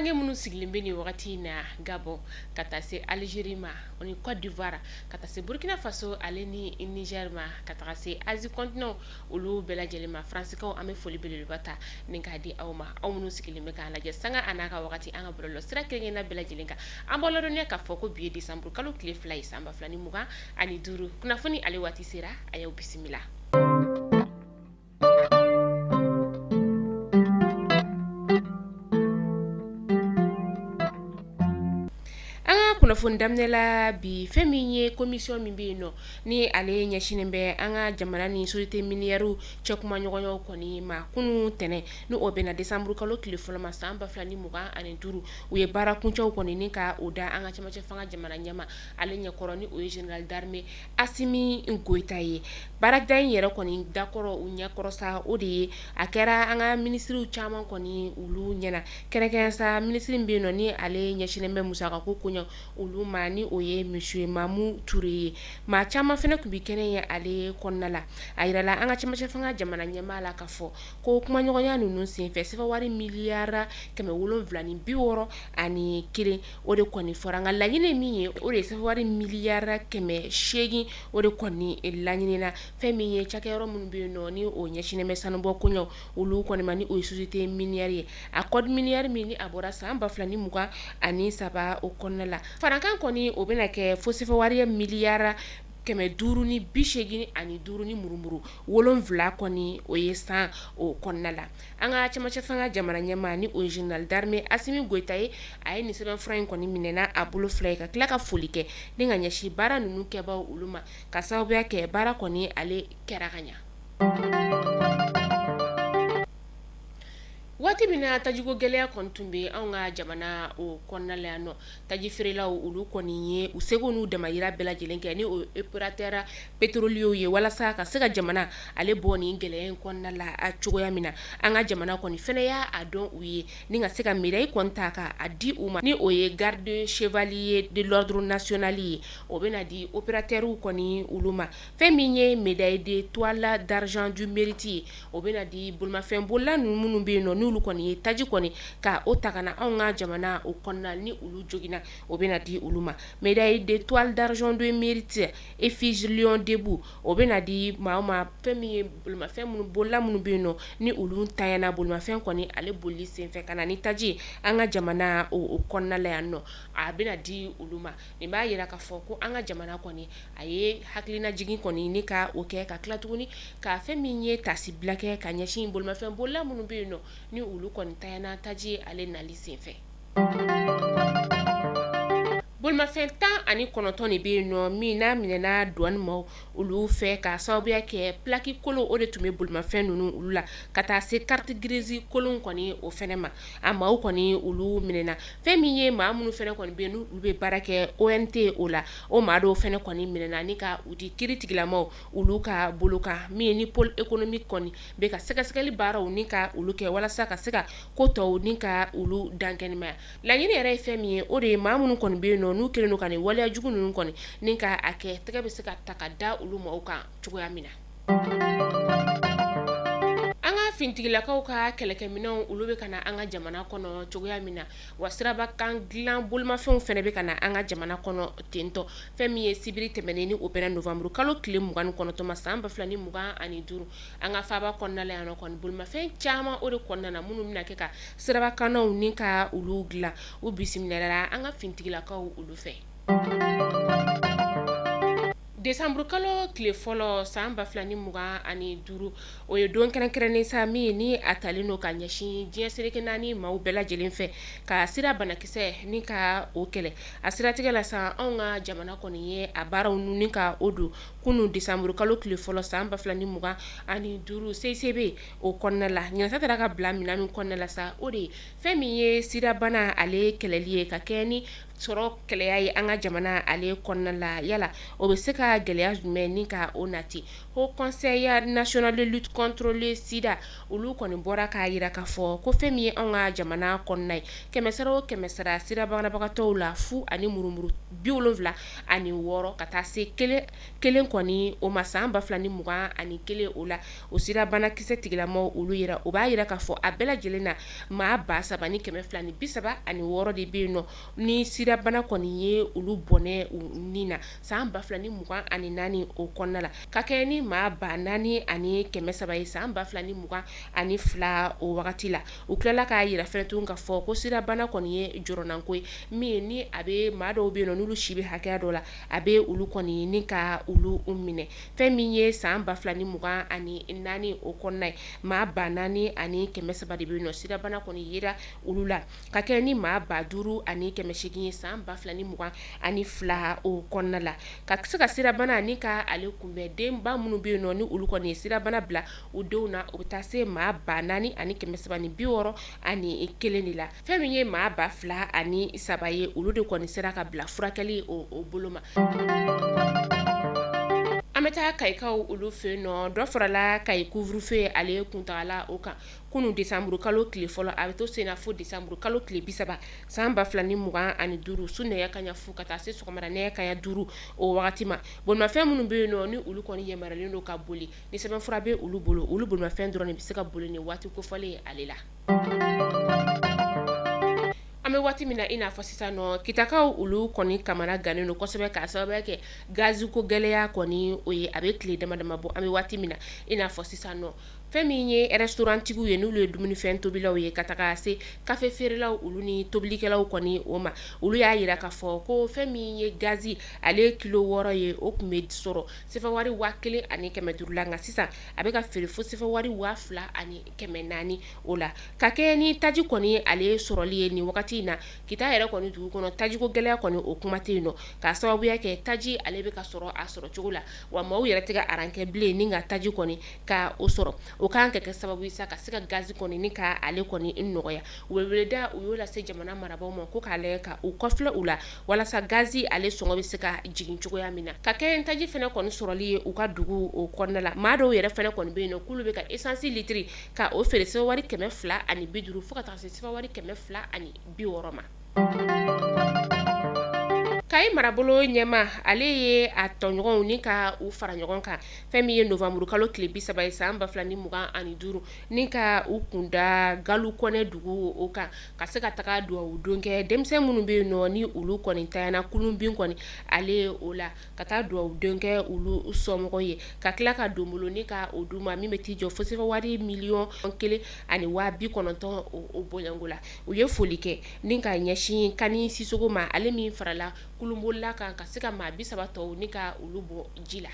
Tunkaranke minnu sigilen bɛ nin wagati in na Gabon ka taa se Algérie ma o ni Côte d'Ivoire ka taa se Burkina Faso ale ni Niger ma ka taga se Asie continent olu bɛɛ lajɛlen ma, Faransikaw an bɛ foli belebeleba ta ni k'a di aw ma, aw minnu sigilen bɛ k'an lajɛ sanga a n'a ka wagati an ka bɔlɔlɔ sira kelen-kelenna bɛɛ lajɛlen kan. An b'aw ladɔnniya k'a fɔ ko bi ye décembre kalo tile 2 ye san 2025, kunnafoni ale waati sera, a y'aw bisimila. An ka kunnafoni daminɛ la bi, fɛn min ye commission min bɛ yen nɔ ni ale ɲɛsinnen bɛ an ka jamana ni société minière cɛ kumaɲɔgɔnyaw kɔni ma, kunun tɛnɛn ni o bɛnna décembre kalo tile fɔlɔ ma san 2025, u ye baara kuncɛw kɔni ni ka o da an ka cɛmancɛ fanga jamana ɲɛmaa ale ɲɛkɔrɔ ni o ye général d'armée Asimi Goyita ye. Baarada in yɛrɛ kɔni dakɔrɔ u ɲɛkɔrɔ sa, o de ye a kɛra an ka minisiriw caman kɔni olu ɲɛna, kɛrɛnkɛrɛn sa minisiri min bɛ yen nɔ ni ale ɲɛsinnen bɛ musakako koɲɛ olu ma, ni o ye monsieur Mamu Ture ye. Maa caman fana tun bɛ kɛnɛ ye ale kɔnɔna la. A yirala an ka cɛmancɛ fanga jamana ɲɛmaa la k'a fɔ ko kumaɲɔgɔnya ninnu senfɛ sefa wari miliyari 761 o de kɔni fɔra, nka laɲini min ye o de ye sefa wari miliyari 800 o de kɔni laɲinina. Fɛn min ye cakɛyɔrɔ minnu bɛ yen nɔ ni o ɲɛsinnen bɛ sanubɔ koɲɛw olu kɔni ma, ni o ye société minière ye, a code minière min ni a bɔra san 2023 o kɔnɔna la, farankan kɔni o bɛna kɛ fo sefa wari miliyari 585 ni murumuru 7 kɔni o ye san o kɔnɔna la. An ka cɛmancɛ fanga jamana ɲɛmaa ni o ye général d'armée Asimi Goyita ye, a ye nin sɛbɛnfura in kɔni minɛ n'a bolo fila ye ka tila ka foli kɛ ni ka ɲɛsin baara ninnu kɛbaaw olu ma, ka sababuya kɛ baara kɔni ale kɛra ka ɲɛ. Waati min na tajiko gɛlɛya kɔni tun bɛ anw ka jamana o kɔnɔna la yan nɔ, taji feerelaw olu kɔni ye u seko n'u damayira bɛɛ lajɛlen kɛ ni o opérateur pétrolier ye walasa ka se ka jamana ale bɔ nin gɛlɛya in kɔnɔna la cogoya min na. An ka jamana kɔni fana y'a dɔn u ye ni ka se ka médaille kɔni ta k'a di u ma, ni o ye grade chevalier de l'ordre national ye, o bɛna di opérateurw kɔni olu ma. Fɛn min ye médaille d'étoile d'argent du mérite ye, o bɛna di bolimafɛn bolila ninnu minnu bɛ yen nɔ n'olu kɔni ye taji kɔni ka o ta ka na anw ka jamana o kɔnɔna ni olu joginna, o bɛna di olu ma. Médaille d'étoile d'argent du mérite effigie lion debout, o bɛna di maa ma. Fɛn min ye bolimafɛn minnu bolila minnu bɛ yen nɔ ni olu tanyana bolimafɛn kɔni ale bolili senfɛ ka na ni taji ye an ka jamana o kɔnɔna la yan nɔ, a bɛna di olu ma. Nin b'a jira k'a fɔ ko an ka jamana kɔni a ye hakilinajigin kɔni ni ka o kɛ ka tila tuguni ka fɛn min ye taasibila kɛ ka ɲɛsin bolimafɛn bolila minnu bɛ yen nɔ ni olu kɔni tanyana taji ale nali senfɛ. Bolimafɛn 19 de bɛ yen nɔ min n'a minɛna douane maaw olu fɛ ka sababuya kɛ plaque kolon o de tun bɛ bolimafɛn ninnu olu la ka taa se carte grise kolon kɔni o fana ma. A maaw kɔni olu minɛna. Fɛn min ye maa minnu fana kɔni bɛ yen n'olu bɛ baara kɛ ONT o la, o maa dɔw fana kɔni minɛna ni ka u di kiiritigilamaw olu ka bolo kan, min ye ni pôle économique kɔni bɛ ka sɛgɛsɛgɛli baaraw ni ka olu kɛ walasa ka se ka ko tɔw ni ka olu dankɛnɛmaya. Laɲini yɛrɛ ye fɛn min ye, o de ye maa minnu kɔni bɛ yen nɔ n'u kɛlen don ka nin waleya jugu ninnu kɔni ni ka a kɛ, tɛgɛ bɛ se ka ta ka da olu maaw kan cogoya min na. An ka finitigilakaw ka kɛlɛkɛminɛnw olu bɛ ka na an ka jamana kɔnɔ cogoya min na, wa siraba kan dilan bolimafɛnw fana bɛ ka na an ka jamana kɔnɔ tentɔ. Fɛn min ye sibiri tɛmɛnen ni o bɛnna novembre kalo tile 29 ma san 2025, an ka faaba kɔnɔna la yan nɔ kɔni bolimafɛn caman o de kɔnɔna na minnu bɛna kɛ ka siraba kannaw ni ka olu dilan, u bisimilala an ka finitigilakaw olu fɛ. Décembre kalo tile fɔlɔ san 2025, o ye don kɛrɛnkɛrɛnnen sa min ni a talen don ka ɲɛsin diɲɛ seleke naani maaw bɛɛ lajɛlen fɛ ka sida banakisɛ ni ka o kɛlɛ. A siratigɛ la sa, anw ka jamana kɔni ye a baaraw ni ka o don kunun décembre kalo tile fɔlɔ san 2025 CICB o kɔnɔna la. Ɲinan ta taara ka bila minɛn min kɔnɔna la sa, o de ye fɛn min ye sidabana ale kɛlɛli ye ka kɛ ni sɔrɔ gɛlɛya ye an ka jamana ale kɔnɔna la. Yala o bɛ se ka gɛlɛya jumɛn ni ka o nati? Haut Conseil national de lutte contre le sida, olu kɔni bɔra k'a jira k'a fɔ ko fɛn min ye an ka jamana kɔnɔna ye, kɛmɛsara o kɛmɛsara, sida banabagatɔw la, fu ani murumuru 76 ka taa se kelen kelen kɔni o ma san 2021 o la, o sida banakisɛ tigilamaw olu yɛrɛ, o b'a jira k'a fɔ a bɛɛ lajɛlen na, maa 3236 de bɛ yen nɔ ni sidabana kɔni ye olu bɔnɛ u ni na san 2024 o kɔnɔna la, ka kɛ ni maa 4300 ye san 2022 o wagati la. U tilala k'a jira fɛnɛ tun k'a fɔ ko sidabana kɔni ye jɔrɔnanko ye min ni a bɛ maa dɔw bɛ yen nɔ n'olu si bɛ hakɛya dɔ la, a bɛ olu kɔni ni ka olu minɛ. Fɛn min ye san 2024 o kɔnɔna ye, maa 4300 de bɛ yen nɔ sidabana kɔni yera olu la, ka kɛ ni maa 5800 ye san 2022 o kɔnɔna la. Ka se ka sidabana ni ka ale kunbɛn, denba minnu bɛ yen nɔ ni olu kɔni ye sidabana bila u denw na, u bɛ taa se maa 4361 de la. Fɛn min ye maa 2003 ye, olu de kɔni sera ka bila furakɛli o bolo ma. An bɛ taa Kayikaw olu fɛ yen nɔ. Dɔ farala Kayi couvre-feu ale kuntagala o kan kunun décembre kalo tile fɔlɔ, a bɛ to sen na fo décembre kalo tile 30 san 2025, su nɛgɛ kaɲa 0 ka taa se sɔgɔmada nɛgɛ kaɲa 5 o wagati ma. Bolimafɛn minnu bɛ yen nɔ ni olu kɔni yamaruyalen don ka boli, ni sɛbɛnfura bɛ olu bolo, olu bolimafɛn dɔrɔn de bɛ se ka boli nin waati kofɔlen ale la. An bɛ waati min na i n'a fɔ sisan nɔ, Kitakaw olu kɔni kamana gannen don kosɛbɛ k'a sababu kɛ gaziko gɛlɛya kɔni o ye, a bɛ tile dama dama bɔ. An bɛ waati min na i n'a fɔ sisan nɔ, fɛn min ye restaurantigiw ye, n'olu ye dumunifɛn tobilaw ye, ka taga se kafe feerelaw olu ni tobilikɛlaw kɔni o ma, olu y'a jira k'a fɔ ko fɛn min ye gazi ale kilo 6 ye, o tun bɛ sɔrɔ sefa wari 1500 la, nka sisan a bɛ ka feere fo sefa wari 2400 o la. Ka kɛ ni taji kɔni ale sɔrɔli ye nin wagati in na Kita yɛrɛ kɔni dugu kɔnɔ, tajiko gɛlɛya kɔni o kuma tɛ yen nɔ, k'a sababuya kɛ taji ale bɛ ka sɔrɔ a sɔrɔ cogo la, wa maaw yɛrɛ tɛ ka aran kɛ bilen ni ka taji kɔni ka o sɔrɔ. O kan ka kɛ sababu ye sa ka se ka gazi kɔni ni ka ale kɔni nɔgɔya. Weleweleda u y'o lase jamana marabaaw ma ko k'a lajɛ ka u kɔfilɛ u la walasa gazi ale sɔngɔ bɛ se ka jigin cogoya min na, ka kɛ taji fana kɔni sɔrɔli ye u ka dugu o kɔnɔna la. Maa dɔw yɛrɛ fana kɔni bɛ yen nɔ k'olu bɛ ka essence litiri ka o feere sefa wari 250 fo ka taa se sefa wari 260 ma. Kayi marabolo ɲɛmaa ale ye a tɔɲɔgɔnw ni ka u fara ɲɔgɔn kan fɛn min ye novembre kalo tile 30 ye san 2025, ni ka u kunda Galukɔnɛ dugu o kan, ka se ka taga dugawu don kɛ denmisɛn minnu bɛ yen nɔ ni olu kɔni tanyana kulun bin kɔni ale o la, ka taa dugawu don kɛ olu somɔgɔw ye, ka tila ka donbolo ni ka o d'u ma min bɛ t'i jɔ fo sefa wari 1,090 million o bɔɲɔgɔnko la. U ye foli kɛ ni ka ɲɛsin Kani Sisoko ma, ale min farala kulunbolila kan ka se ka maa 30 tɔw ni ka olu bɔ ji la.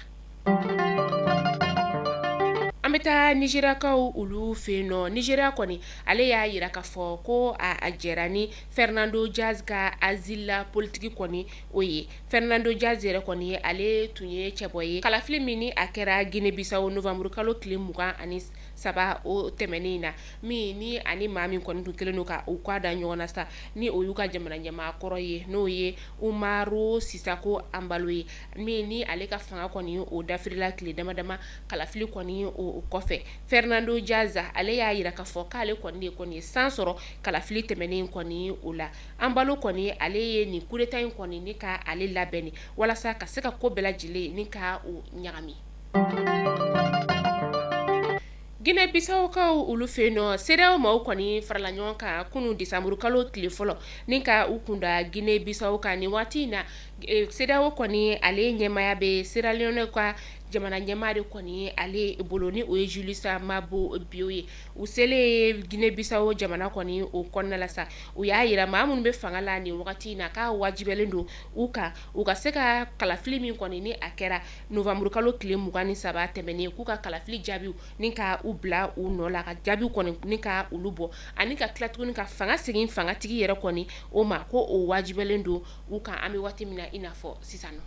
An bɛ taa Nizeriyakaw olu fɛ yen nɔ. Nizeriya kɔni ale y'a jira k'a fɔ ko a jɛra ni Fernando Diaz ka asile politique kɔni o ye. Fernando Diaz yɛrɛ kɔni ale tun ye cɛbɔ ye kalafili min ni a kɛra Guinée Bissau novembre kalo tile 23 o tɛmɛnen in na, min ni ani maa min kɔni tun kɛlen don ka u kɔ da ɲɔgɔn na sa, ni o y'u ka jamana ɲɛmaa kɔrɔ ye, n'o ye Umaro Sissoco Embaló ye, min ni ale ka fanga kɔni o dafirila tile dama dama kalafili kɔni o kɔfɛ. Fernando Diaz ale y'a jira k'a fɔ k'ale kɔni de kɔni ye san sɔrɔ kalafili tɛmɛnen kɔni o la. Embaló kɔni ale ye nin coup d'état in kɔni ni ka ale labɛn walasa ka se ka ko bɛɛ lajɛlen ni ka o ɲagami. Guinée Bissaukaw olu fɛ yen nɔ, CEDEAO maaw kɔni farala ɲɔgɔn kan kunun décembre kalo tile fɔlɔ ni ka u kunda Guinée Bissau kan. Nin waati in na, CEDEAO kɔni ale ɲɛmaaya bɛ Sierra Leone ka jamana ɲɛmaa de kɔni ale bolo, ni o ye Julius Maada Bio ye. U selen Guinée Bissau jamana kɔni o kɔnɔna la sa, u y'a jira maa minnu bɛ fanga la nin wagati in na k'a wajibiyalen don u kan, u ka se ka kalafili min kɔni ni a kɛra novembre kalo tile 23 tɛmɛnen, k'u ka kalafili jaabiw ni ka u bila u nɔ la, ka jaabiw kɔni ni ka olu bɔ, ani ka tila tuguni ka fanga segin fangatigi yɛrɛ kɔni o ma, ko o wajibiyalen don u kan an bɛ waati min na i n'a fɔ sisan nɔ.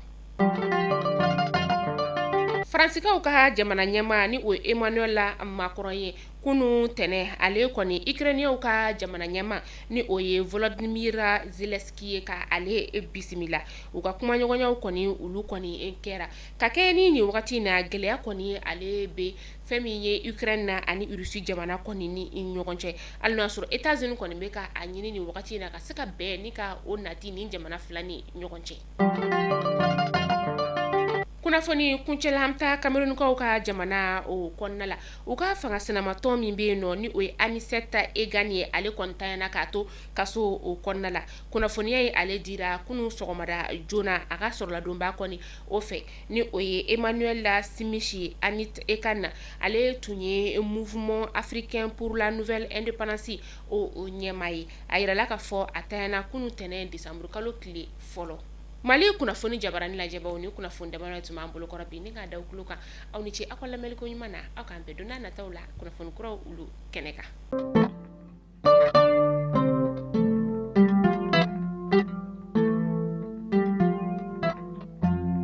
Faransikaw ka jamana ɲɛmaa ni o ye Emmanuel Macron ye, kunun tɛnɛn ale kɔni Ukrainien ka jamana ɲɛmaa ni o ye Volodymyr Zelensky ye, ka ale bisimila. U ka kumaɲɔgɔnyaw kɔni, olu kɔni kɛra ka kɛ ni nin wagati in na. Gɛlɛya kɔni ale bɛ fɛn min ye Ukraine na ani Russie jamana kɔni ni ɲɔgɔn cɛ, hali n'a sɔrɔ États-Unis kɔni bɛ ka a ɲini nin wagati in na ka se ka bɛn ni ka o nati nin jamana fila ni ɲɔgɔn cɛ. Kunnafoni kuncɛla, an bɛ taa Kamerunkaw ka jamana o kɔnɔna la. U ka fanga sinamatɔn min bɛ yen nɔ, ni o ye Anicet Ekane ye, ale kɔni tanyana k'a to kaso o kɔnɔna la. Kunnafoniya ye ale dira kunun sɔgɔmada joona a ka sɔrɔladonba kɔni o fɛ, ni o ye Emmanuel Simisi ye. Anicet Ekane, ale tun ye Mouvement africain pour la nouvelle indépendance o ɲɛmaa ye. A yirala k'a fɔ a tanyana kunun tɛnɛn décembre kalo tile fɔlɔ. Mali kunnafoni jabarani lajɛbaw, ni kunnafoni damadɔ tun b'an bolokɔrɔ bi ni k'a da aw tulo kan. Aw ni ce aw ka lamɛnliko ɲuman na. Aw k'an bɛn don n'a nataw la kunnafoni kuraw olu kɛnɛ kan.